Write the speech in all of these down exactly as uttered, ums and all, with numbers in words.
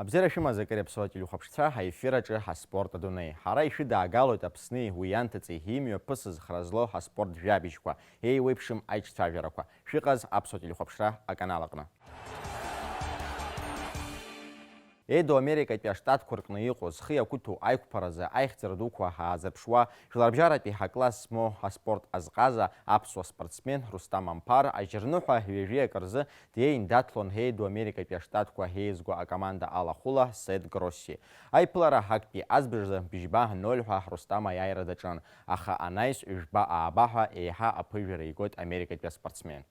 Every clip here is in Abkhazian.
Абзиара шәымаз, акыр иаԥсуа телехәаԥшцәа, ҳаефир аҿы ҳаспорт адунеи. Ҳара ишәыдаагалоит Аԥсни уи ианҭыҵи имҩаԥысыз хра злоу ҳаспорт жәабжьқәа, еиуеиԥшым аиҿцәажәарақәа. Шәыҟаз аԥсуа телехәаԥшра аканал аҟны. Еидоу Америкатәи аштатқәа рҟны иҟоу зхы иақәыҭоу аиқәԥаразы аихьӡара дуқәа ҳаазырԥшуа, жәларбжьаратәи ҳакласс змоу аспорт азҟаза аԥсуа спортсмен Рустам Амԥар ажьырныҳәа ҩажәи акы рзы днеин даҭлон Еидоу Америкатәи аштатқәа еизго акоманда алахәыла Сет Гросси. Аиԥылара актәи азбжазы бжьба ноль ҳәа Рустам аиааира даҿын, аха анаҩс ҩжәба ааба ҳәа еиҳа аԥыжәара игоит америкатәи аспортсмен.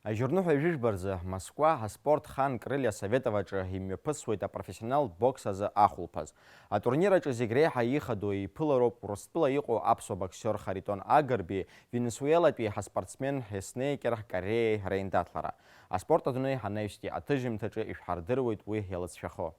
Ажьырныҳәа жәыжәба рзы Москва аспорт хан Крылья Советов аҿы имҩаԥысуеит апрофессионалтә бокс азы ахәылԥаз. Атурнир аҿы зегь реиҳа ихадоу еиԥылароуп Урыстәыла иҟоу аԥсуа боксиор Харитон Агрбеи Венесуелатәи ҳаспортсмен Снейкер Кореи реиндаҭлара. Аспорт адунеи ҳанаҩстәи аҭыжьымҭаҿы ишәҳардыруеит уи иалыҵшәахо.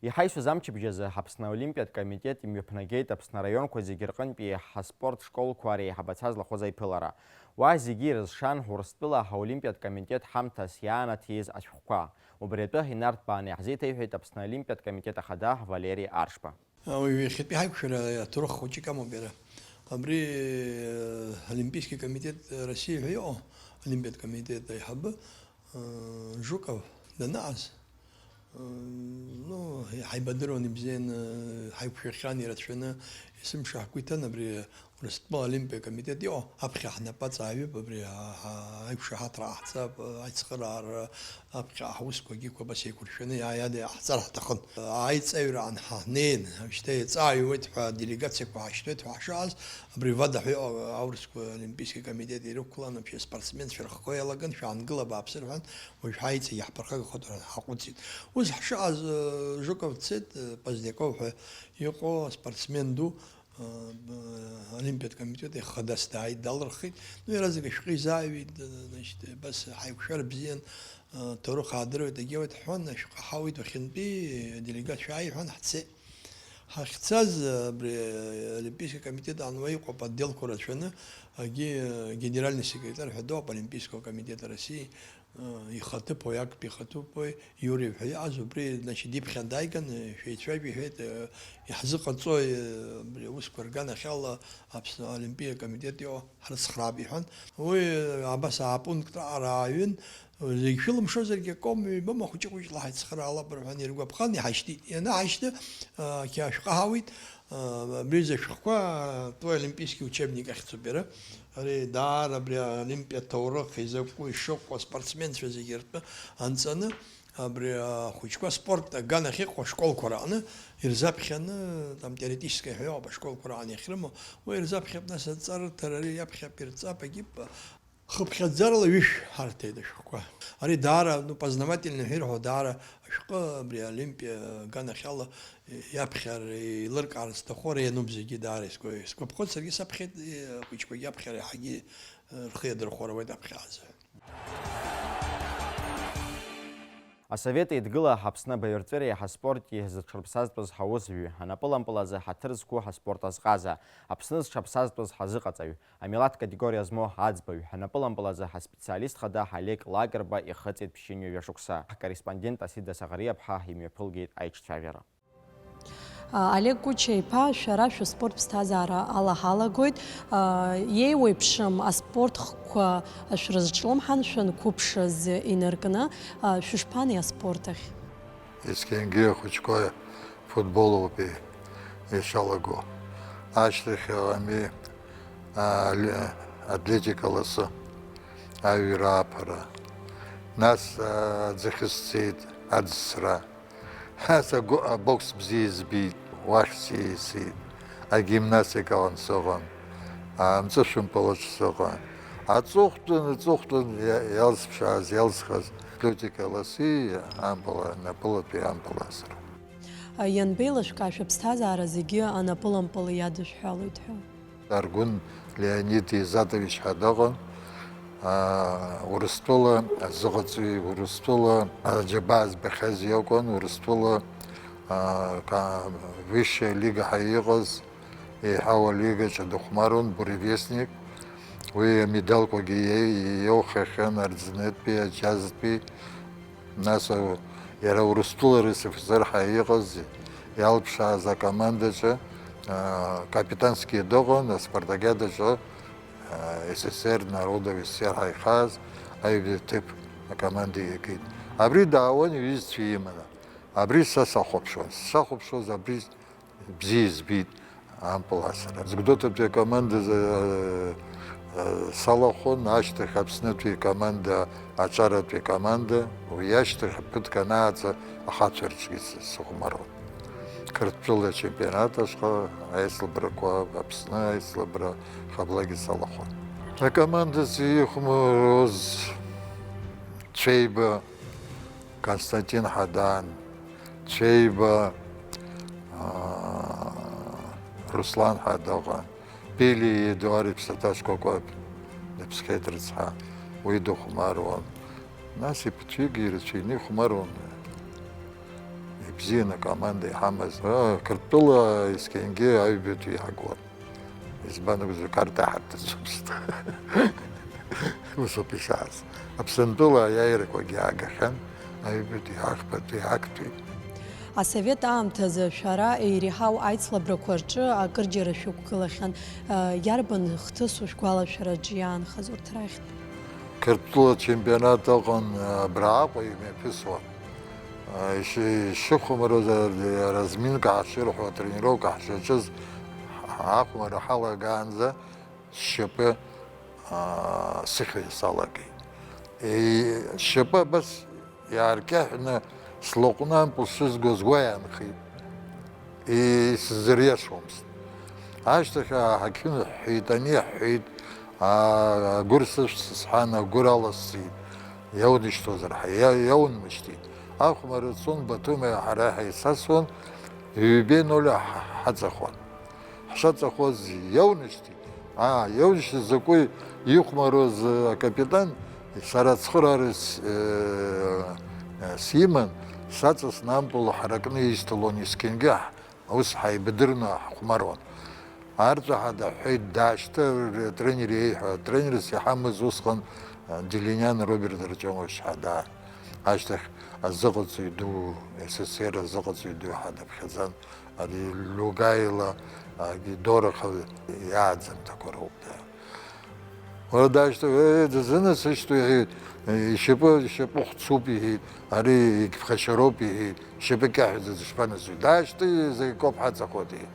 Иҳаҩсыз амчыбжь азы Аԥсны аолимпиатә комитет имҩаԥнагеит Аԥсны араионқәа зегьы рҟынтәи ҳаспорт школқәа реиҳабацәа злахәыз аиԥылара. Уа зегьы ирызшан Урыстәыла аолимпиатә комитет ҳамҭас иаанаҭиз ашәҟәқәа. Убри атәы инарҭбааны иаҳзеиҭеиҳәеит Аԥсны аолимпиатә комитет ахада Валери Аршба. Уи иахьатәи ҳаиқәшәара аҭоурых хәыҷык амоуп иара. Абри, э, Олимпийский комитет России ҳәа иҟоу, Олимпиатә комитет аиҳабы, э, Жуков данааз, э, ну, ҳаибадыруан, ибзианы, ҳаиқәшәахьан ирацәаны, есымша ҳгәы иҭан абри Урыстәыла Олимпиа комитет иҟоу, аԥхьа ҳнапы аҵаҩуп, абри ҳа-, ҳа-, аиқәшаҳаҭра ҟаҳҵап, аицхыраара, аԥхьа ҳусқәагьы қәа абас еиқәыршәаны иа-, иада иаҳҵар ҳҭахын. Аиҵаҩраан ҳанеин, шьҭа иаҵааҩуеит ҳәа, делегациақәа ҳашьҭуеит ҳәа ҳшыҟаз, абри Вада ҳәа иҟоу аурысқәа олимпийский комитет ирықәлан, вообще спортсменцәа рхқәа иалаган, шәаангыла бааԥсы рҳәан, уажә ҳаиҵегь иаҳԥырхагахоит ҳәа ҳаҟәыҵит. Ус ҳшыҟаз, э, Жуков дцеит, э, Поздняков ҳәа иҟоу аспортсмен ду, Олимпиатә комитет ихадас дааит, далырхит. Ну, иаразнак ашәҟәы изааҩит, значит, абас ҳаиқәшәар бзиан, ҭоурых аадыруеит, егьи ауеит ҳҳәон, ашәҟәы ҳауит уахьынтәи, делегатцәа ааи ҳәан, ҳцеит. Ҳахьцаз, абри Олимпийский комитет аан уа иҟоуп, отделқәа рацәаны, егьи генеральный секретарь ҳәа дыҟоуп Олимпийского комитета России, Ихаҭыԥуаҩ, актәи ихаҭыԥуаҩ Иури ҳәа иҟаз, убри, значит, диԥхьан дааиган, шәеицәажәа, иҳәеит, иҳзыҟаҵои, абри аусқәа рганахьала Аԥсны Олимпиа комитет иҟоу ҳрыцхраап, иҳәан. Уи абас апункт раҟара ааҩын, зегь шәылымшозаргьы акоуми, ҩбома, хәыҷы-хәыҷла ҳаицхраалап, рҳәан, иргәаԥхан, иҳашьҭит. Ианаҳашьҭы, ақьа-, ашәҟәы ҳауит. Абри зышәҟәқәа, твой олимпийский учебник ахьӡуп иара. Ари даара абри аолимпиа ҭоурых изакәу ишыҟоу, аспортсменцәа зегьы ртәы анҵаны, абри ахәыҷқәа спорт аганахь иҟоу ашколқәа раҟны ирзаԥхьаны, там, теоретическое ҳәа иҟоуп, ашколқәа раҟны иахьрымоу, уи ирзаԥхьап, нас аҵарҭара ари иаԥхьап, ирҵап, агьып. Хыԥхьаӡарала ҩышә ҳарҭеит ашәҟәқәа. Ари даара, ну, познавательный ҳәа ирҳәо, даара ашәҟәы абри Олимпиа аганахьала иаԥхьар, еилыркаар сҭаху, ара иануп зегьы даара исгәа-, исгәаԥхоит, саргьы саԥхьеит, ахәыҷқәагьы аԥхьар иаҳагьы, э, рхы иадырхәар ауеит аԥхьаҟа азы. Асовет Еидгыла Аԥсны абаҩрҵәыреи ҳаспорти зыҽырԥсазтәыз ҳаусзуҩы, анапылампыл азы ҳаҭыр зқәу ҳаспорт азҟаза, Аԥсны зҽаԥсазтәыз ҳазыҟаҵаҩ, амилаҭ категориа змоу аӡбаҩ, анапылампыл азы ҳаспециалист хада Олег Лакрба ихыҵит ԥшьынҩажәа шықәса. Ҳкорреспондент Асида Саӷариаԥҳа имҩаԥылгеит аиҿцәажәара. Олег Куча-иԥа, шәара шәыспорт ԥсҭазаара ала ҳалагоит. Иеиуеиԥшым аспорт хкқәа шәрызҿлымҳан, шәанқәыԥшыз инаркны, шәышԥанеи аспорт ахь? Есқьынгьы ахәыҷқәа футбол ауп ишалаго. Ашьҭахь иҟами, а, атлетика ласы, аҩра аԥара. Нас, а, аӡахьы сцеит, аӡсра. Ҳа сагәы-, абокс бзиа избеит, уахь сиасит, агимнастикаҟны сыҟан, амҵышәымпылаҿ сыҟан. Аҵыхәтәан, аҵыхәтәан иа-, иалсԥшааз, иалсхыз атлетика ласи ампыла, напылатәи ампыласра. Ианбеилышәкаа шәыԥсҭазаара зегьы анапылампыл иадышәҳәалоит ҳәа? Аргәын Леонид Изатович ҳәа дыҟан, аа, Урыстәыла азыҟаҵаҩ, Урыстәыла аџьабаа збахьаз иакәын, Урыстәыла, аа, ка-, высшая лига ҳәа иҟаз, еиҳау алигаҿы дыхәмаруан, буревестник. Уи амедалқәагьы иеи-, иеиухахьан Арӡынатәи, Аџьазтәи, нас, а, иара Урыстәыла РСФСР ҳәа иҟаз, иалԥшааз акомандаҿы, а, капитанские дыҟан, аспартакиадаҿы, а, СССР народов СССР ҳәа ихааз аҩбатәи аҭыԥ акоманда иагеит. Абри даауан иҩызцәа иманы. Абри са сахәаԥшуан. Сахәаԥшуаз абри бзиа избеит ампыл асра. Згәдоуҭатәи акоманда, э, э, салахәын, ашьҭахь Аԥснытәи акоманда, аҿаратәи акоманда, уи ашьҭахь ԥыҭк анааҵ ахацәа рҿгьы с-, сыхәмаруан. Қырҭтәыла ачемпионат ашҟа аицлабрақәа, Аԥсны аицлабра хаблагьы салахәын. Акоманда зихәмаруаз Цәеиба, Константин Ҳадан, Цәеиба, аа, Руслан Ҳадаҟа, Пели Едуард иԥсаҭа шкәакәа дыԥсхьеит рыцҳа, уи дыхәмаруан. Нас иԥацәагьы ирацәаҩны ихәмаруан. Ибзиан акоманда иҳамаз. Аа, Қырҭтәыла есқьынгьы аҩбатәи иҳагон. Избан акәзар, карта ҳарҭацәымызт. Усоуп ишааз. Аԥсынтәыла аиааирақәагьы аагахьан, аҩбатәи, ахԥатәи, актәи. Асовет аамҭазы шәара еиреиҳау аицлабрақәа рҿы акырџьара шәықәгылахьан. Иарбан хҭысу шәгәалашәараҿы иаанхаз урҭ рахьтә? Қырҭтәыла ачемпионат ыҟан, абра Аҟәа имҩаԥысуан. Иши-, ишыхәмаруаз, разминка ҳшырҳәо, атренировка ҳшаҿыз, ахәмарра ҳалагаанӡа сшьапы, аа, сыхьуа салагеит. Е, сшьапы абас иааркьаҳәны слаҟәны ампыл шызгоз уа иаанхеит. Исзыриашомызт. Ашьҭахь аҳақьым иҳәҳәеит, ани иҳәҳәеит, аа, агәыр сышәҭ сҳәан, агәыр аласҵеит. Иаунышьҭуазар ҳәа, иа-, иаунмышьҭит. Ахәмарра цон, Батумиа ҳара ҳаицасуан, ҩбеи ноль ҳ-, ҳаҵахуан. Ҳшаҵахоз иаунашьҭит. Аа, иаунашьҭит, закәи ихәмаруаз, э, акапитан, сара ацхыраара с-, э, э, симан, саҵасны ампыл ҳаракны исҭалон, есқьынгьы ҳ-, ус ҳаибадырны ҳхәмаруан. Арҵәаҳа даҳәҳәеит, даашьҭы, атренер иеиҳәо, атренерс иҳамаз усҟан, э, Делиниан Роберт Артиомович ҳәа даа. Ашьҭахь азыҟаҵаҩ ду, СССР азыҟаҵаҩ ду ҳәа даԥхьаӡан. Ари Лугаила, а, Гидораха иааӡамҭақәа роуп, да. Уара дашьҭоуп, э, дызынасышьҭуеи, иҳәеит, ишьапы, ишьапы хәцуп, иҳәеит, ари егьԥхашьароуп, иҳәеит, ишьапы кьаҳәӡа дышԥанасуеи? Дашьҭы, закоуп ҳаҵахоит, иҳәеит.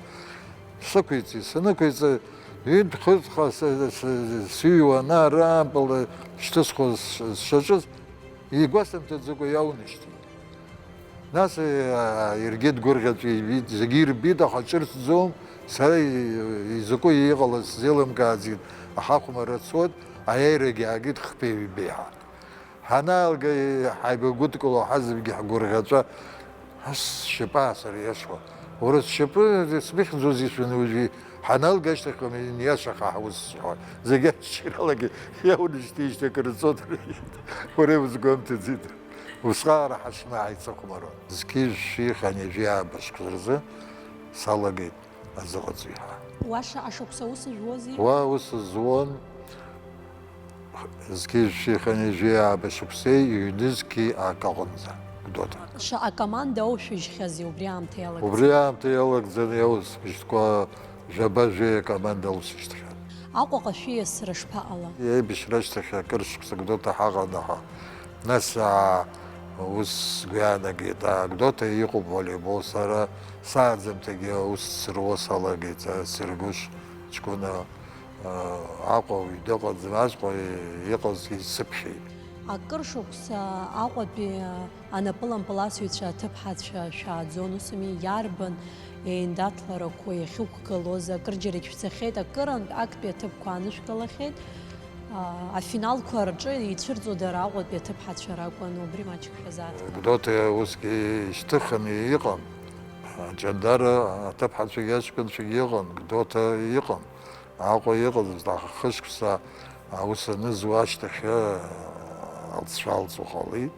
Сықәиҵеит, санықәиҵа, ҩынтә-хынтәха с-, с-, сыҩуа, ана, ара ампыл шьҭысхуа ш-, сшаҿыз, игәасымҭаӡакәа иаунашьҭит. Нас, э, иаргьы дгәырӷьаҵәа ибеит, зегьы ирбеит, аха ҿырҭӡом, сара и-, изакәу иҟалаз сзеилымкааӡеит, ахахәмарра цоит, аиааирагьы аагеит хԥеи ҩбеи ҳәа. Ҳанаалга, ҳаибагәыдкыло ҳазегьы ҳгәырӷьаҵәа, ас сшьапы аасыриашуа. Уара сшьапы смыхьӡози шәаны уажәы, ҳаналга ашьҭахь иниашаха ҳаус сҳәон. Зегь аччаралагьы иаунашьҭижьҭеи акыр ҵуеит, уара иузгәамҭаӡеит. Усҟаара ҳашны ҳаицыхәмаруан. Зқьи жәшәи хынҩажәи ааба шықәса рзы салагеит азыҟаҵаҩ ҳәа. Уа шаҟа шықәса ус жәуози? Уа ус зуан, зқьи жәшәи хынҩажәи ааба шықәсеи ҩнызқьи акы аҟынӡа, Гәдоуҭа. Шаҟа команда аушәыжьхьази убри аамҭа иалагӡаны? Убри аамҭа иалагӡаны иаусмышьҭқәа жәаба-жәеи акоманда аусышьҭхьан. Аҟәаҟа шәиасра шԥаҟала? Аибашьра ашьҭахь акыр шықәса Гәдоуҭа ҳаҟан, аха нас, аа, ус сгәы иаанагеит, аа, Гәдоуҭа иҟоуп волейбол, сара сааӡамҭагьы аус сыруа салагеит, аа, Сергуш ҷкәына, аа, Аҟәа уаҩ дыҟаӡам, Аҟәа иҟазгьы исыԥхьеит. Акыр шықәса Аҟәатәи анапылампыласыҩцәа аҭыԥҳацәа шәааӡон, ус ами, иарбан еиндаҭларақәоу иахьықәгылоз? Акырџьарагь шәцахьеит, акырынтә актәи аҭыԥқәа аанышәгалахьеит. А, афиналқәа рҿы ицәырҵуа дара Аҟәатәи аҭыԥҳацәа ракәын, убри маҷк шәазааҭгылан. Гәдоуҭа усгьы ишьҭыхын иҟан, Ҷандара аҭыԥҳацәагьы аҷкәынцәагьы ыҟан, Гәдоуҭа иҟан. Аҟәа иҟаз, аха хышықәса аус анызуа ашьҭахь, алҵшәа алҵуа ҟалеит.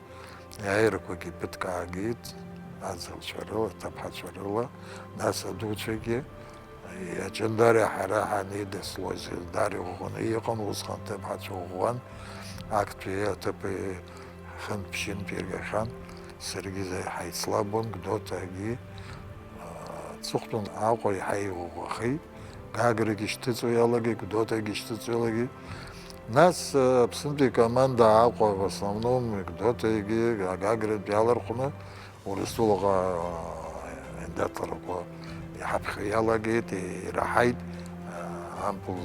Аиааирақәагьы ԥыҭк аагеит, аӡӷабцәа рыла, аҭыԥҳацәа рыла, нас адуцәагьы, Иаҷын дара ҳара ҳанеидыслоз, дара иӷәӷәаны иҟан, усҟан ҭыԥҳацәа ӷәӷәан, актәи аҭыԥ хынтә-ԥшьынтә иргахьан, саргьы ҳаицлабуан, Гәдоуҭагьы, аҵыхәтәан Аҟәа иаҳа иӷәӷәахеит, Гаграгьы шьҭыҵуа иалагеит, Гәдоуҭагьы шьҭыҵуа иалагеит. Нас, Аԥснытәи икоманда Аҟәа, в основном, Гәдоуҭагьы, Гагратәи иалархәны, Урыстәылаҟа аиндаҭларақәа иҳаԥхьо иалагеит, ираҳаит, ампыл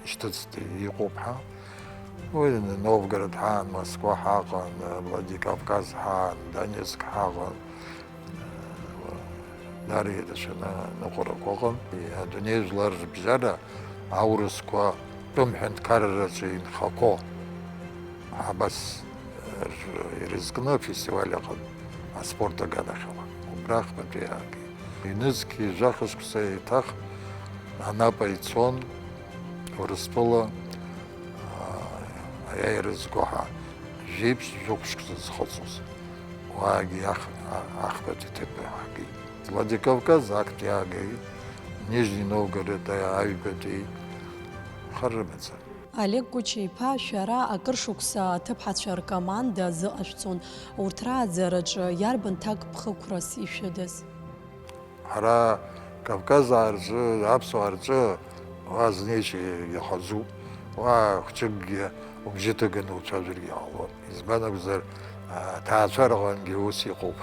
ишьҭыҵт иҟоуп ҳәа. Уи Новгород ҳаан, Москва ҳаҟан, Владикавказ ҳаан, Донецк ҳаҟан, дара ирацәаны аныҟәарақәа ыҟан. Адунеи жәлар рыбжьара аурысқәа тәым ҳәынҭқарраҿы инхақәоу абас ирызкны афестиваль аҟан аспорт аганахьала. Убра ахԥатәи иаагеит. Ҩнызқь ҩажәа хышықәса еиҭах Анапа ицон, Урыстәыла, аа, аиааира зго ҳәа, жәеиԥшь жәохә шықәса зхыҵуаз. Уаагьы иах-, а-, ахԥатәи ҭыԥ иаагеит. Владикавказ актәи иаагеит, Нижний Новгород аҩбатәи, хар рымаӡам. Олег Гәыча-иԥа, шәара акыр шықәса аҭыԥҳацәа ркоманда азыҟашәҵон. Урҭ рааӡараҿы иарбан ҭакԥхықәрас ишәыдаз? Ҳара Кавказаа рҿы, аԥсуаа рҿы, уа знеишьа иахаӡуп. Уа хәҷыкгьы убжьы ҭыганы уцәажәаргьы ҟалон. Избан акәзар, аҭаацәараҟангьы ус иҟоуп.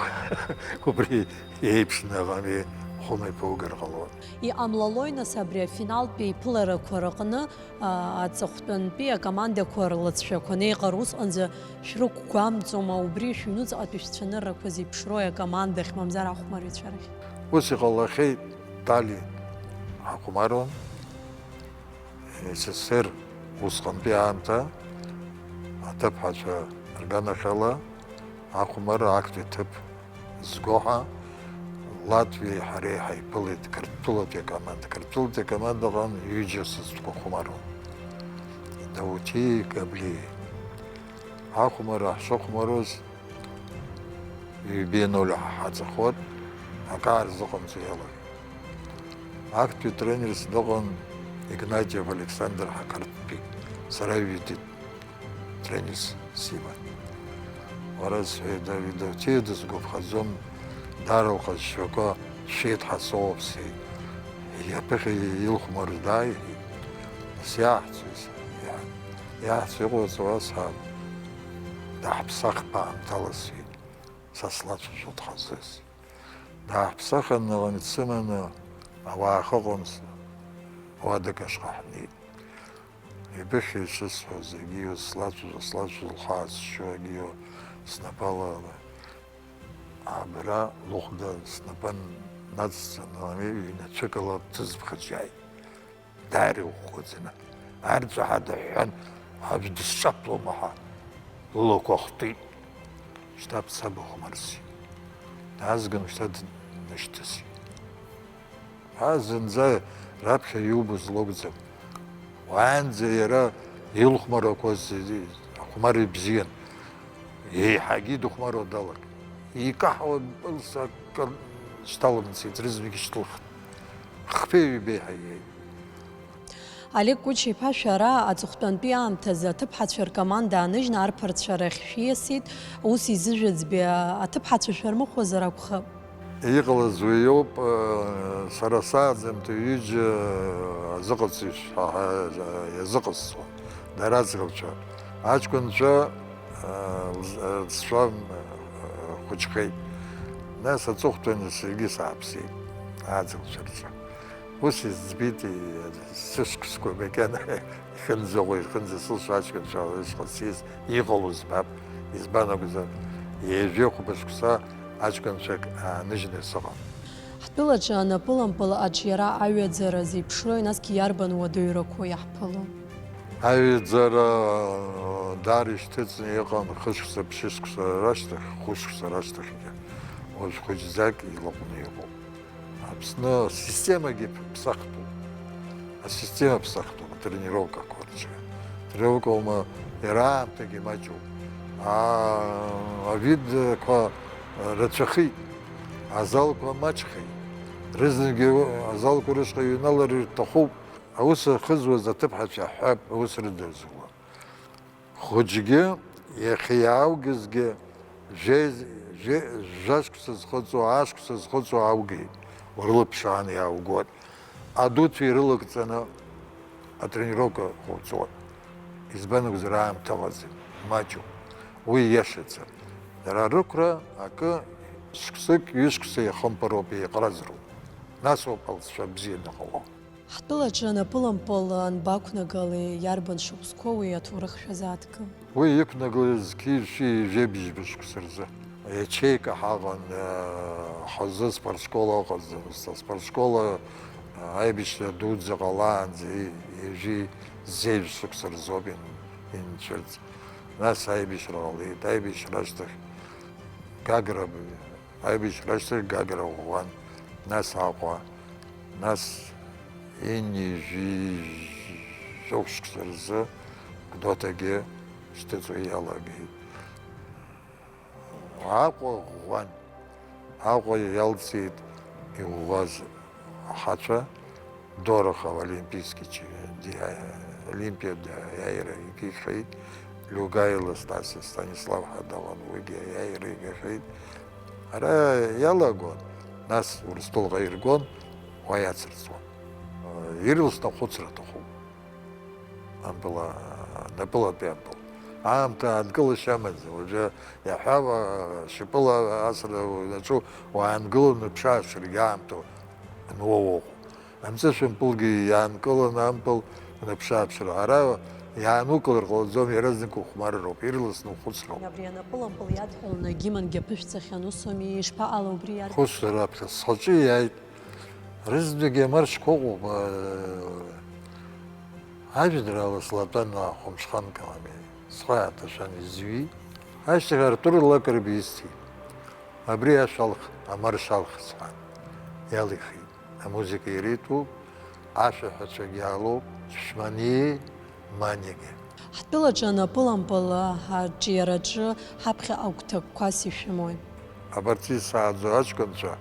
Убри еиԥшны ами хәыма иԥугар ҟалон. Иҟамлалои, нас, абри афиналтә еиԥыларақәа рыҟны, а, аҵыхәтәантәи акомандақәа рлыҵшәақәа неиҟар усҟанӡа шәрықәгәамҵуама, убри шәыҩнуҵҟатәи шәцәаныррақәа зеиԥшроуи акомандахь, мамзар ахәмарҩцәа рахь? Ус иҟалахьеит, Тали ҳахәмаруан, С С С Р усҟантәи аамҭа аҭыԥҳацәа рганахьала ахәмарра актәи ҭыԥ зго ҳәа Латвиеи ҳареи ҳаиԥылеит, Қырҭтәылатәи акоманда. Қырҭтәылатәи акомандаҟны ҩыџьа сасцәақәа хәмаруан. Даутиеи Каблиеи. Ахәмарра ҳшыхәмаруаз ҩбеи ноль ҳаҵахоит, акы аарзыҟамҵо иалагеит. Актәи тренерс дыҟан Игнатиев Александр Ҳақарҭтәи, сара ҩыдит. Тренерс симан. Уара, сҳәеит, Давид, Давҭиа дысгәаԥхаӡом, даара лҟазшьақәа шәеит ҳасоуп, сҳәеит. Иаԥыхьа илхәмару дааи, иҳәеит. Нас иаҳцои, сҳәеит, иаҳ-, иаҳцо иҟоуҵауа сҳәап. Даҳԥсахп аамҭала, сҳәеит. Са слацәажәо дхазы, сҳәеит. Дааҳԥсахын, аӷа дсыманы ауаа ахьыҟамыз, уадак ашҟа ҳнеит. Ибыхьи шысҳәоз, егьиу слацәажәо, слацәажәо, лхы аасшьо, егьиу снапала абра лыхәда снапы нацҵаны, ҩнацәыкала ҭызбхаҿ иааит. Даара иӷәӷәаӡаны, арҵәаа дыҳәҳәан, аӡә дысҿаԥлома ҳәа лылақәа хтит. Шьҭа бца быхәмарсит. Даазган шьҭа днышьҭысит. Ҳа зынӡа раԥхьа иубоз лакәӡам. Уаанӡа иара илхәмарақәаз ахәмарра ибзиан. Еиҳагьы дыхәмаруа далагеит. Икаҳауа пылс акыр шьҭалымҵит, рызегьы шьҭылхит. Хԥеи ҩбеи ҳаиеит. Олег Куча-иԥа, шәара аҵыхәтәантәи аамҭазы аҭыԥҳацәа ркоманда ааныжьны арԥарцәа рахь шәиасит, ус изыжәыӡбеи аҭыԥҳацәа шәырмыхәозар акәхап? Иҟалаз уи иоуп, сара сааӡамҭа ҩыџьа азыҟаҵаҩцәа ҳа-, ҳа-, иазыҟасҵон, дара аӡӷабцәа. Аҷкәынцәа, лз-, лҵшәа, хәыҷхеит. Нас аҵыхәтәаны саргьы сааԥсеит, аӡӷабцәа рҿы. Ус изӡбеит, сышықәсқәа макьана ихынӡаӷәа, ихынӡа сылшо аҷкәынцәа рышҟа сиз иҟало збап, избан акәзар, ҩажәи хәба шықәса аҷкәынцәак ааныжьны сыҟан. Ҳтәылаҿы анапылампыл аҿиара аҩаӡара зеиԥшрои, насгьы иарбан уадаҩрақәоу иаҳԥыло? Аҩаӡара даара ишьҭыҵны иҟан хышықәса, ԥшьышықәса рашьҭахь, хәышықәса рашьҭахьгьы. Уажә хәыҷӡак илаҟәны иҟоуп. Аԥсны асистемагьы ԥсахтәуп. Асистема ԥсахтәуп атренировкақәа рҿы. Тренировка ума иара аамҭагьы маҷуп. А-, авидқәа рацәахеит, азалқәа маҷхеит. Рызнагьы азалқәа рышҟа иҩналар рҭахуп. Аус ахызуаз аҭыԥҳацәа ҳҳәап, аус рыдырзуа. Хәыҷгьы, иахьа иааугьызгьы, жәеи-, жәе-, жәашықәса зхыҵуа, ашықәса зхыҵуа аугеит, урылыԥшааны иааугоит. Адуцәа ирылакҵаны атренировка ҟауҵоит. Избан акәзар, аамҭа ыҟаӡам, маҷуп. Уи иашаӡам. Дара рықәра акы шықәсык, ҩышықәса иахымԥароуп, еиҟаразроуп. Нас ауп алҵшәа бзианы иҟало. Ҳтәылаҿы напылампыл анбақәнагали, иарбан шықәсқәоу уи аҭоурых шәазааҭгыл? Уи иқәнагалаз зқьи жәшәи жәибжь шықәса рзы. Ячеика ҳаҟан, э, ҳазы спортшкола ыҟаӡамызт. Аспортшкола, э, аибашьра дуӡӡа ҟалаанӡа и-, ҩажәи зеижә шықәса рзоуп ин-, инцәырҵ. Нас аибашьра ҟалеит. Аибашьра ашьҭахь Гагра, аибашьра ашьҭахь Гагра ӷәӷәан, нас Аҟәа, нас ҩажәи жәохә шықәса рзы Гәдоуҭагьы шьҭыҵуа иалагеит. Аҟәа ӷәӷәан. Аҟәа иалҵит иӷәӷәаз ахацәа, Дорохов олимпийский чи-, ди-, олимпиада аиааира игахьеит, Лиугаила Стасиа Станислав ҳәа далан, уигьы аиааира игахьеит. Ара иалагон, нас Урыстәылаҟа иргон, уа иацырҵуан. Ирласны ахәыцра аҭахуп. Ампыл, напылатәи ампыл. Аамҭа аанкылашьа амаӡам. Уажәы иаҳҳәап, шьапыла асра уанаҿу, уаангыланы уԥшааԥшыргьы аамҭа ануоу уҟоуп. Амҵәышә ампылгьы иаанкыланы ампыл унаԥшааԥшыр. Ара иаанукылар ҟалаӡом, иаразнак ухәмарроуп, ирласны ухәыцроуп. Абри анапылампыл иадҳәаланы агимнгьы аԥышәҵахьан, усоуми, ишԥаҟало убри иарбан? Хәыцра раԥхьа схаҿы иааит. Рызнагьы амаршьқәа ыҟоуп, аа, ажәеинраала слатәан, аа, хәымҽхан каламеи. Схы ааҭашәан изҩит. Ашьҭахь Артур Лакрба исҭеит. Абри ашә алх, амаршь алх сҳәан. Иалихит. Амузыка иара итәуп, ашәаҳәацәагьы алоуп, Шәманиеи Маниагьы. Ҳтәылаҿы анапылампыл арҿиараҿы ҳаԥхьаҟа гәҭакқәас ишәымои? Абарҭ исааӡо аҷкәынцәа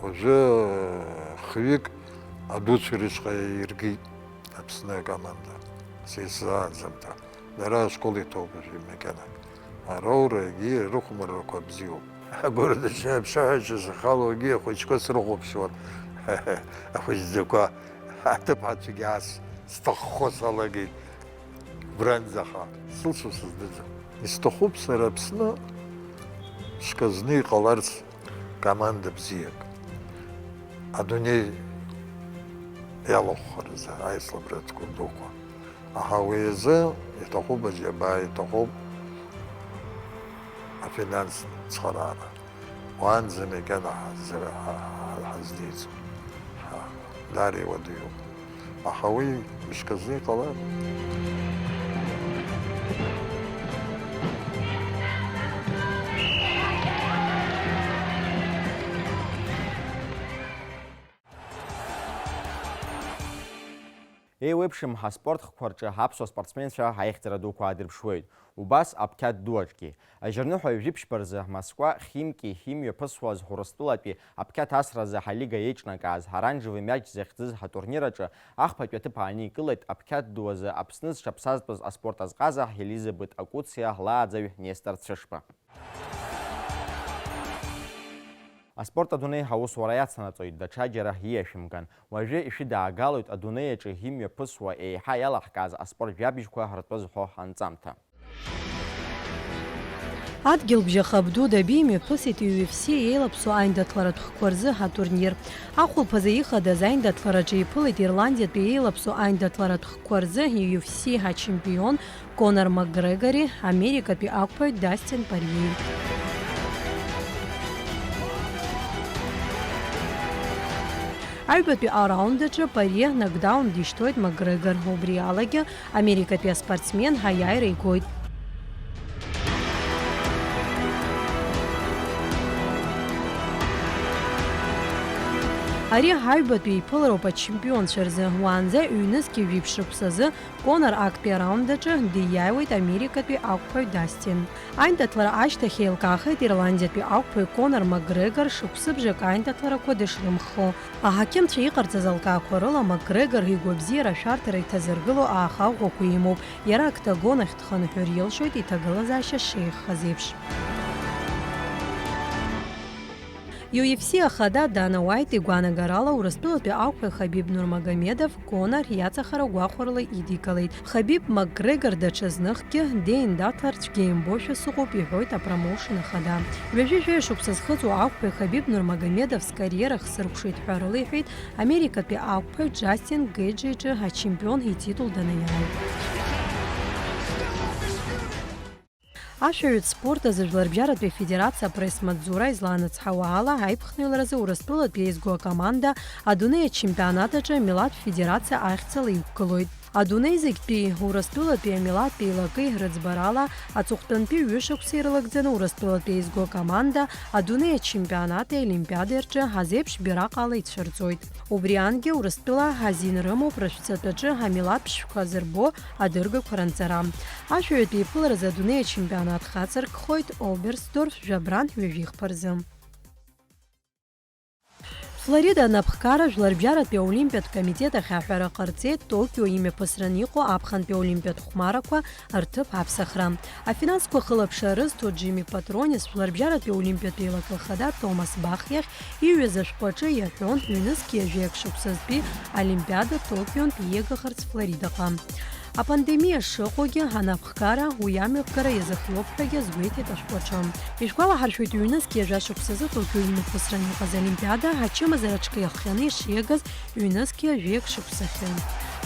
уажәы хҩык адуцәа рышҟа иргеит Аԥсны акоманда. Са исзааӡамҭа. Дара ашкол иҭоуп уажәы макьанак. Ароурагьы рыхәмаррақәа бзиоуп. Агәырдашьа аԥшаҳәаҿы сахалогьы ахәыҷқәа срыхәаԥшуан. Ахәыҷӡақәа аҭыԥҳацәагьы ас сҭаххо салагеит. Убранӡаха сылшо сыздырӡом. Исҭахуп сара Аԥсны шказны иҟаларц команда бзиак. Адунеи иалахәхаразы аицлабратә дуқәа. Аха уи азы иҭахуп аџьабаа, иҭахуп афинанстә цхыраара. Уаанӡа макьана ҳазы-, ҳа-, ҳа-, ҳаздиҵом. Ҳа-, даара иуадаҩуп. Аха уи мышказы иҟалап. Еиуеиԥшым ҳаспорт хкқәа рҿы ҳаԥсуа спортсменцәа аихьӡара дуқәа аадырԥшуеит, убас аԥқьаҭ ду аҿгьы. Ажьырныҳәа ҩажәи ԥшьба рзы Москва Химки Хим мҩаԥысуаз Урыстәылатәи аԥқьаҭ асразы ҳалига еиҿнакааз Ҳаранжеви Мҩаџь захьӡыз ҳатурнир аҿы ахԥатәи аҭыԥ ааникылеит аԥқьаҭ ду азы Аԥсны зҽаԥсазтәыз аспорт азҟаза Елизабет Акәыциа лааӡаҩ Нестор Цәышба. Аспорт адунеи ҳаусура иацнаҵоит, даҽаџьара ииашәымган. Уажәы ишәыдаагалоит адунеи аҿы имҩаԥысуа, еиҳа иалаҳкааз аспорт жәабжьқәа ртәы зҳәо анҵамҭа. Адгьылбжьаха Абду Даби имҩаԥысит U F C еилаԥсоу аиндаҭларатә хкқәа рзы ҳатурнир. Ахәылԥазы ихадаз аиндаҭлараҿы иԥылеит Ирландиатәи еилаԥсоу аиндаҭларатә хкқәа рзы U F C ачемпион Конор Макгрегори Америкатәи ақәԥаҩ Дастин Пориеи. Аҩбатәи араунд аҿы Порие нокдаун дишьҭоит Макгрегор, убри алагьы Америкатәи аспортсмен аиааира игоит. Ари ҳаҩбатәи еиԥылароуп ачемпионцәа рзы. Уаанӡа ҩнызқьи жәиԥшь шықәсазы Конор актәи араунд аҿы диааиуеит америкатәи ақәԥаҩ Дастин. Аиндаҭлара ашьҭахь еилкаахеит ирландиатәи ақәԥаҩ Конор Макгрегор шықәсыбжак аиндаҭларақәа дышрымххо. Аҳақьымцәа иҟарҵаз алкаақәа рыла Макгрегор игәабзиара ашәарҭара иҭазыргыло ааха ӷәӷәақәа имоуп, иара октагон ахь дхынҳәыр илшоит иҭагылазаашьа шеиӷьхаз еиԥш. U F C ахада Дана Уайт игәаанагарала, Урыстәылатәи ақәԥаҩ Хабиб Нурмагомедов Конор иаҵахара гәахәарыла идикылеит. Хабиб Макгрегор даҽазныкгьы деиндаҭлар цәгьа имбошәа сыҟоуп, иҳәоит апромоушен ахада. Ҩажәи жәаҩа шықәса зхыҵуа ақәԥаҩ Хабиб Нурмагомедов скариера хсыркәшеит ҳәа рылеиҳәеит америкатәи ақәԥаҩ Џастин Геиджи иҿы ачемпион ититул данаиааи. Ашәаҩытә спорт азы Жәларбжьаратәи Афедерациа апресс-маҵзура излаанацҳауа ала, аиԥхныҩларазы Урыстәылатәи еизго акоманда адунеи ачемпионат аҿы амилаҭтә федерациа ахьӡала иқәгылоит. Адунеи зегьтәи Урыстәылатәи амилаҭтә еилакеи рыӡбарала, аҵыхәтәантәи ҩышықәса ирылагӡаны Урыстәылатәи еизго акоманда адунеи ачемпионати аолимпиадеи рҿы азеиԥш бираҟ ала ицәырҵуеит. Убри ангьы Урыстәыла азин рымоуп рышәҵатәаҿы амилаҭтә ԥшшәқәа зырбо адыргақәа ранҵара. Ашәаҩытә еиԥыларазы адунеи ачемпионат хацыркхоит Оберсдорф жәабрантә ҩажәихԥа рзы. Флорида анапхгара Жәларбжьаратәи аолимпиатә комитет ахь аҳәара ҟарҵеит Токио имҩаԥысран иҟоу аԥхынтәи аолимпиатә хәмарақәа рҭыԥ аԥсахра. Афинансқәа хылаԥшра рызҭо Џими Патронис Жәларбжьаратәи аолимпиатә еилакы ахада Томас Бах иахь иҩыз ашәҟәаҿы иаҳәон, ҩнызқьи жәеак шықәсазтәи Олимпиада Токионтә ииагахарц Флоридаҟа. Апандемиа шыҟоугьы, анапхгара уи амҩаԥгара иазыхиоуп ҳәагьы азгәеиҭеит ашәҟәаҿы. Ишәгәалаҳаршәоит, ҩнызқьи жәа шықәсазы Токио имҩаԥысран иҟаз Олимпиада ачымазараҿгьы иахҟьаны ишиагаз ҩнызқьи жәеак шықәсахьы.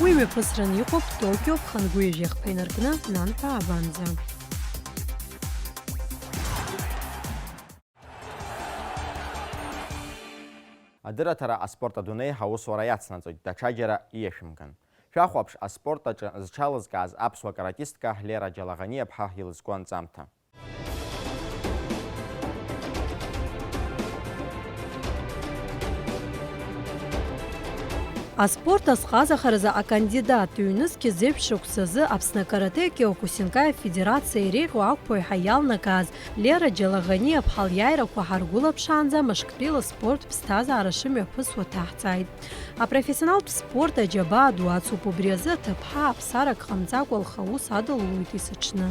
Уи мҩаԥысран иҟоуп Токио ԥхынгәи жәеихԥа инаркны нанҳәа аабанӡа. Адырраҭара аспорт адунеи аусура иацнаҵоит, даҽаџьара ииашәымган. Шәахәаԥш аспорт аҿы зҽалызкааз аԥсуа каратистка Лера Џьалаганиаԥҳа илызку анҵамҭа. Аспорт азҟазахаразы акандидат, ҩнызқьи зеиԥш шықәсазы Аԥсны акарате Киокусинкаи афедерациа иреиӷьу ақәԥаҩ ҳәа иалнагаз Лера Џьалаганиаԥҳа лиааирақәа ҳаргәылаԥшаанӡа мышктәи лыспорт ԥсҭазаара шымҩаԥысуа ҭаҳҵааит. Апрофессионалтә спорт аџьабаа ду ацуп, убри азы аҭыԥҳа аԥсарак ҟамҵакәа лхы аус адылулоит есыҽны.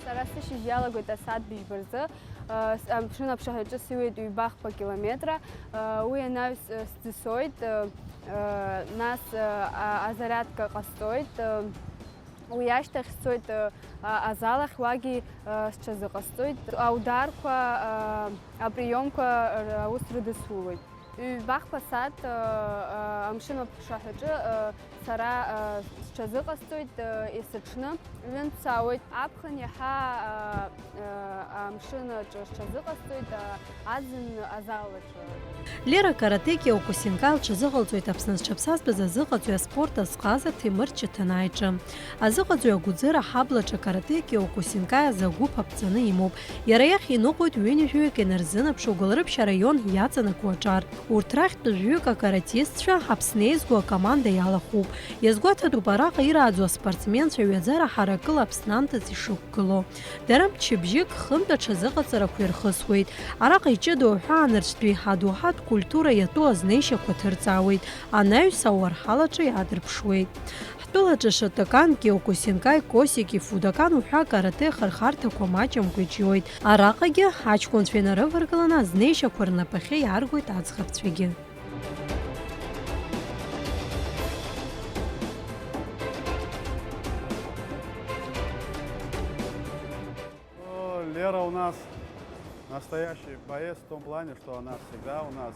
Сара сышьыжь иалагоит асааҭ быжьба рзы. Э, с-, амшын аԥшаҳәаҿы сыҩуеит ҩбахԥа километра. Э, уи анаҩс, э, сӡысоит, э, э, нас, э, а-, азариадка ҟасҵоит. Э, уи ашьҭахь сцоит, э, а-, азал ахь, уагьы, э, сҽазыҟасҵоит. Аударқәа, э, априомқәа р-, аус рыдысулоит. Ҩбахԥа сааҭ, э, э, амшын аԥшаҳәаҿы, э, сара, э, сҽазыҟасҵоит, э, есыҽны. Ҩынтә саауеит аԥхын иаҳа, э, э, амшын аҿы сҽазыҟасҵоит, э, аӡын азал аҿы. Лера каратеки Киокусинкаи лҽазыҟалҵоит Аԥсны зҽаԥсазтәыз азыҟаҵаҩ аспорт азҟаза Ҭемыр Чаҭанаа иҿы. Азыҟаҵаҩ Агәыӡыра аҳаблаҿы каратеки Киокусинкаи азы агәыԥ аԥҵаны имоуп. Иара иахь иныҟәоит ҩынҩажәаҩык инарзынаԥшуа Гәылрыԥшь араион иаҵанакуа аҿар. Урҭ рахьтә жәаҩык акаратистцәа Аԥсны еизго акоманда иалахәуп. Иазгәаҭатәуп, араҟа ирааӡо аспортсменцәа ҩаӡара ҳаракыла Аԥсны анҭыҵ ишықәгылоу. Дара мчыбжьык, хынтә аҽазыҟаҵарақәа ирхысуеит. Араҟа иҷыдоу аҳәаанырцәтәи адоуҳатә культура иатәу азнеишьақәа ҭырҵаауеит, анаҩс ауарҳалаҿы иаадырԥшуеит. Ҳтәылаҿы Шотокан, Киокусинкаи, Косики, Фудокан уҳәа акарате ахырхарҭақәа маҷымкәа иҿиоит. Араҟагьы аҷкәынцәа инарываргыланы азнеишьақәа рнапахьы иааргоит аӡӷабцәагьы. Ну, Лера у нас настоящий боец в том плане, что она всегда у нас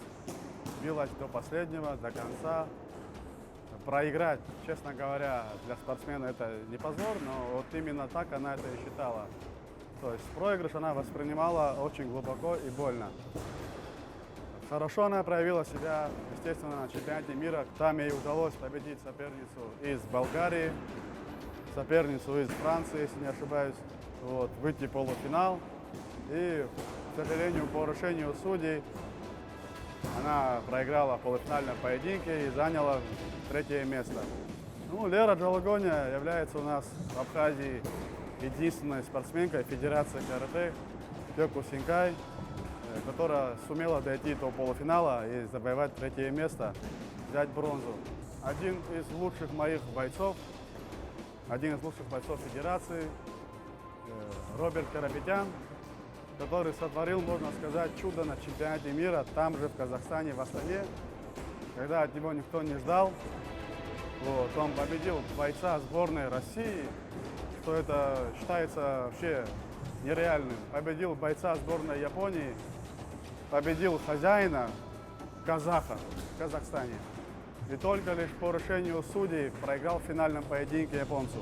билась до последнего, до конца. Проиграть, честно говоря, для спортсмена это не позор, но вот именно так она это и считала. То есть проигрыш она воспринимала очень глубоко и больно. Хорошо она проявила себя, естественно, на чемпионате мира. Там ей удалось победить соперницу из Болгарии, соперницу из Франции, если не ошибаюсь. Вот, выйти в полуфинал. И, к сожалению, по решению судей она проиграла в полуфинальном поединке и заняла третье место. Ну, Лера Джалагония является у нас в Абхазии единственной спортсменкой Федерации каратэ Кёкусинкай, э, которая сумела дойти до полуфинала и завоевать третье место, взять бронзу. Один из лучших моих бойцов, один из лучших бойцов Федерации, э, Роберт Карапетян, который сотворил, можно сказать, чудо на чемпионате мира там же, в Казахстане, в Астане, когда от него никто не ждал. Вот, он победил бойца сборной России, что это считается вообще нереальным. Победил бойца сборной Японии, победил хозяина, казаха, в Казахстане. И только лишь по решению судей проиграл в финальном поединке японцу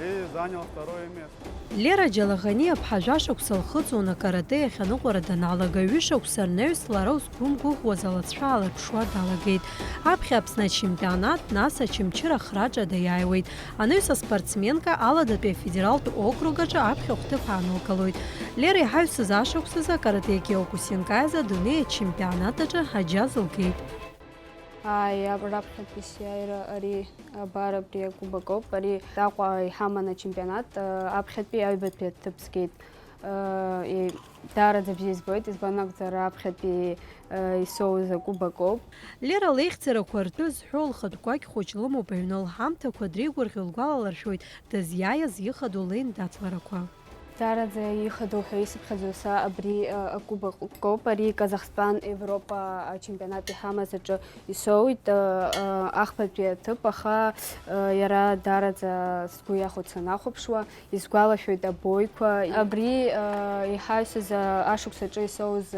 и занял второе место. Лера Џьалаӷаниа-ԥҳа жәашықәса лхыҵуан акарате иахьаныҟәара даналага, ҩышықәса рнаҩс лара лзқәымгәыӷуаз алацәа аалырԥшуа далагеит. Аԥхьа Аԥсны ачемпионат, нас Очамчыра ахраҿы даиааиуеит. Анаҩс аспортсменка Аладатәи афедералтә округ аҿы аԥхьахә ҭыԥ аанылкылоит. Лера иҳаҩсыз ашықәсазы акарате Киокусинкай азы адунеи ачемпионат аҿы аџьа зылгеит. Ааи, аб-, раԥхьатәи сиааира ари абар абри акубок ауп. Ари Аҟәа иҳаман ачемпионат, а, аԥхьатәи аҩбатәи аҭыԥ згеит. А, и-, даараӡа бзиа избоит, избан акәзар, аԥхьатәи, а, исоуз акубок ауп. Лера леихьӡарақәа ртәы зҳәо лхатә кәакь хәыҷ лымоуп аҩны, лҳамҭақәа дреигәырӷьо лгәалалыршәоит дызиааиз ихадоу леиндаҭларақәа. Даараӡа ихадоу ҳәа исыԥхьаӡо са абри, а, акубок ауп. Ари Казахстан Европа ачемпионат иҳамаз аҿы исоуит, а, а, ахԥатәи аҭыԥ, аха, а, иара даараӡа сгәы иахәоит санахәаԥшуа, исгәалашәоит абоиқәа. Абри, а, иҳаҩсыз, а, ашықәс аҿы исоуз,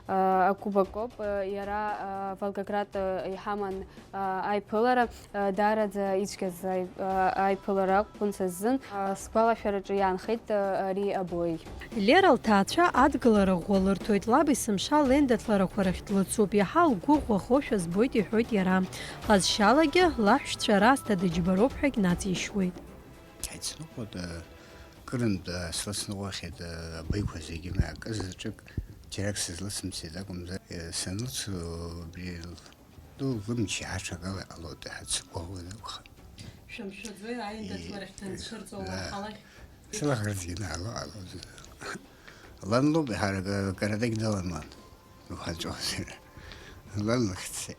а, акубок ауп, а, иара, а, Волгоград, а, иҳаман, а, аиԥылара, а, даараӡа ицәгьаз аи-, а, аиԥылара акәын са сзын. А, сгәалашәараҿы иаанхеит, а, ари абои. Лера лҭаацәа адгылара ӷәӷәа лырҭоит, лаб есымша леиндаҭларақәа рахь длыцуп, иаҳа лгәы ӷәӷәахошәа збоит, иҳәоит иара. Ҟазшьалагьы, лаҳәшьцәа Расҭа дыџьбароуп ҳәагь наҵишьуеит. Ҳаицныҟәоит, кырынтә слыцныҟәахьеит, абаҩқәа зегьы, ма акы заҵәык џьарак сызлысымсит акәымзар, санлыцу абри ду лымч иҳаҽакала иҟалоит, ҳацгәыӷуеит акәхап. Шәымшәаӡои, аиндаҭларахь данцәырҵуа, да, уаҳалахь? Сылаӷырӡгьы наало ҟалоит. Лан лоуп, ҳара каратек далан лан. Уҳаҵәозар. Лан лыхьӡ.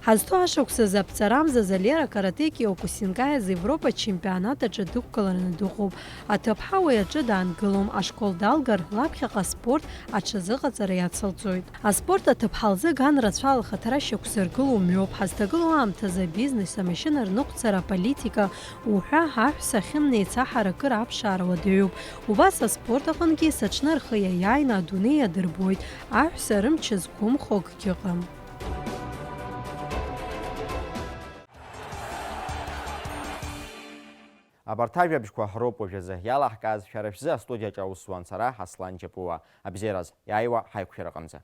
Ҳазҭоу ашықәсазы аԥҵарамзазы Лера каратэ Киокусинкай азы Европа ачемпионат аҿы дықәгылараны дыҟоуп. Аҭыԥҳа уи аҿы даангылом, ашкол далгар, лаԥхьаҟа аспорт аҽазыҟаҵара иацылҵоит. Аспорт аҭыԥҳа лзы ган рацәала ахаҭара шьақәзыргыло мҩоуп. Ҳазҭагылоу аамҭазы абизнес, амашьына рныҟәцара, аполитика уҳәа, аҳәса ахьымнеиц аҳаракыра аԥшаара уадаҩуп. Убас аспорт аҟынгьы есыҽны рхы иаиааины адунеи иадырбоит, аҳәса рымч зқәымхо акгьы ыҟам. Абарҭ ажәабжьқәа роуп уажәазы иалаҳкааз, шәара шәзы астудиаҿы аус зуан сара, Аслан Џьапуа. Абзиараз, иааиуа ҳаиқәшәараҟынӡа.